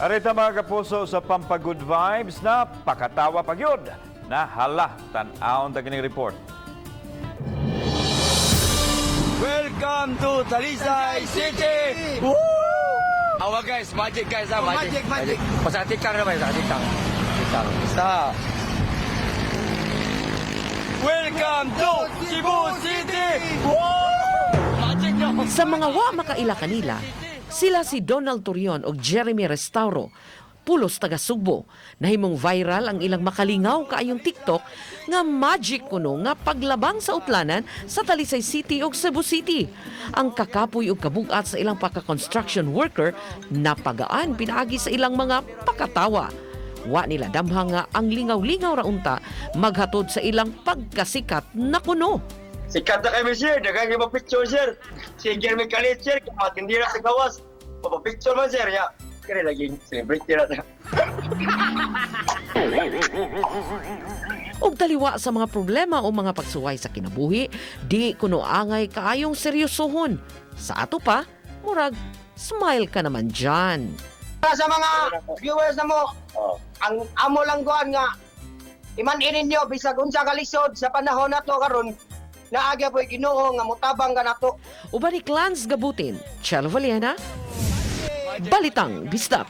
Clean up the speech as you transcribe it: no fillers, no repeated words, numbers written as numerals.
Arita, mga kapuso, sa Pampagood Vibes na pakatawa pagyud na hala, tan-awon ta kining report. Welcome to Talisay City! Woo! Awa guys, magic guys ah, magic. Magic, magic. Pasang tikang naman, pasang tikang. Tikang. Basta. Welcome to Cebu City! Woo! Magic no? Sa mga wa makaila kanila, sila si Donald Turion ug Jeremy Restauro, pulos taga Sugbo. Nahimong viral ang ilang makalingaw kaayong TikTok nga magic kuno nga paglabang sa utlanan sa Talisay City ug Cebu City. Ang kakapoy ug kabugat sa ilang pagka-construction worker napagaan pinaagi sa ilang mga pakatawa. Wa nila damha nga ang lingaw-lingaw ra unta maghatod sa ilang pagkasikat na kuno. Sikat na kami, sir. Daghang iba picture, sir. Si Jeremy Kalit, sir. Matindi na sa gawas. Papa-picture man, sir. Ya. Kaya lagi celebrity na. Og taliwa sa mga problema o mga pagsuway sa kinabuhi, di kuno angay kaayong seryosohon. Sa ato pa, murag smile ka naman dyan. Para sa mga viewers na mo, Oh. ang amo lang kuan nga iman-in ninyo bisag unsa ka lisod sa panahon nato karon, naagya po'y Ginoo nga motabang ka nato. Uban ni Clans Gabutin, Chelo Valiena, Balitang Bisdak.